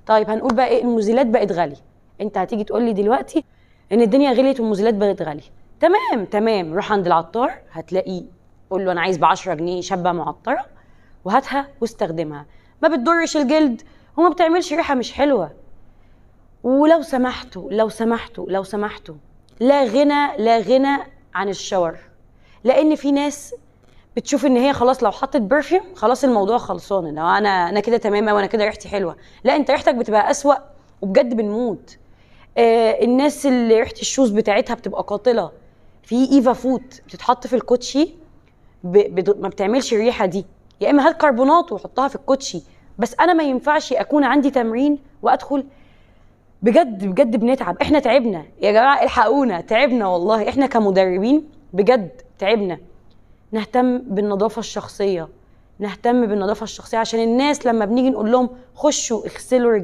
طيب هنقول بقى ايه؟ المزيلات بقت غالية. انت هتيجي تقول لي دلوقتي ان الدنيا غليت والمزيلات بقت غالية. تمام تمام، روح عند العطار هتلاقي، قول له انا عايز ب 10 جنيه شابه معطره، وهاتها واستخدمها، ما بتضرش الجلد وما بتعملش ريحه مش حلوة. ولو سمحتوا لو سمحتوا لو سمحتوا، لا غنى لا غنى عن ال shower، لان في ناس بتشوف ان هي خلاص لو حطت perfume خلاص الموضوع خلصان، لو انا كده تمام وانا كده ريحتي حلوة. لا، انت ريحتك بتبقى اسوأ وبجد بنموت. الناس اللي ريحه ال shoes بتاعتها بتبقى قاتله، في ايفا فوت بتتحط في الكوتشي ما بتعملش الريحة دي، يا اما هات كربونات وحطها في الكوتشي. بس انا ما ينفعش اكون عندي تمرين وادخل، بجد بجد بنتعب، احنا تعبنا يا جماعة، الحقونا تعبنا والله، احنا كمدربين بجد تعبنا. نهتم بالنظافة الشخصية، نهتم بالنظافة الشخصية عشان الناس لما بنيجي نقول لهم خشوا اغسلوا رجليكم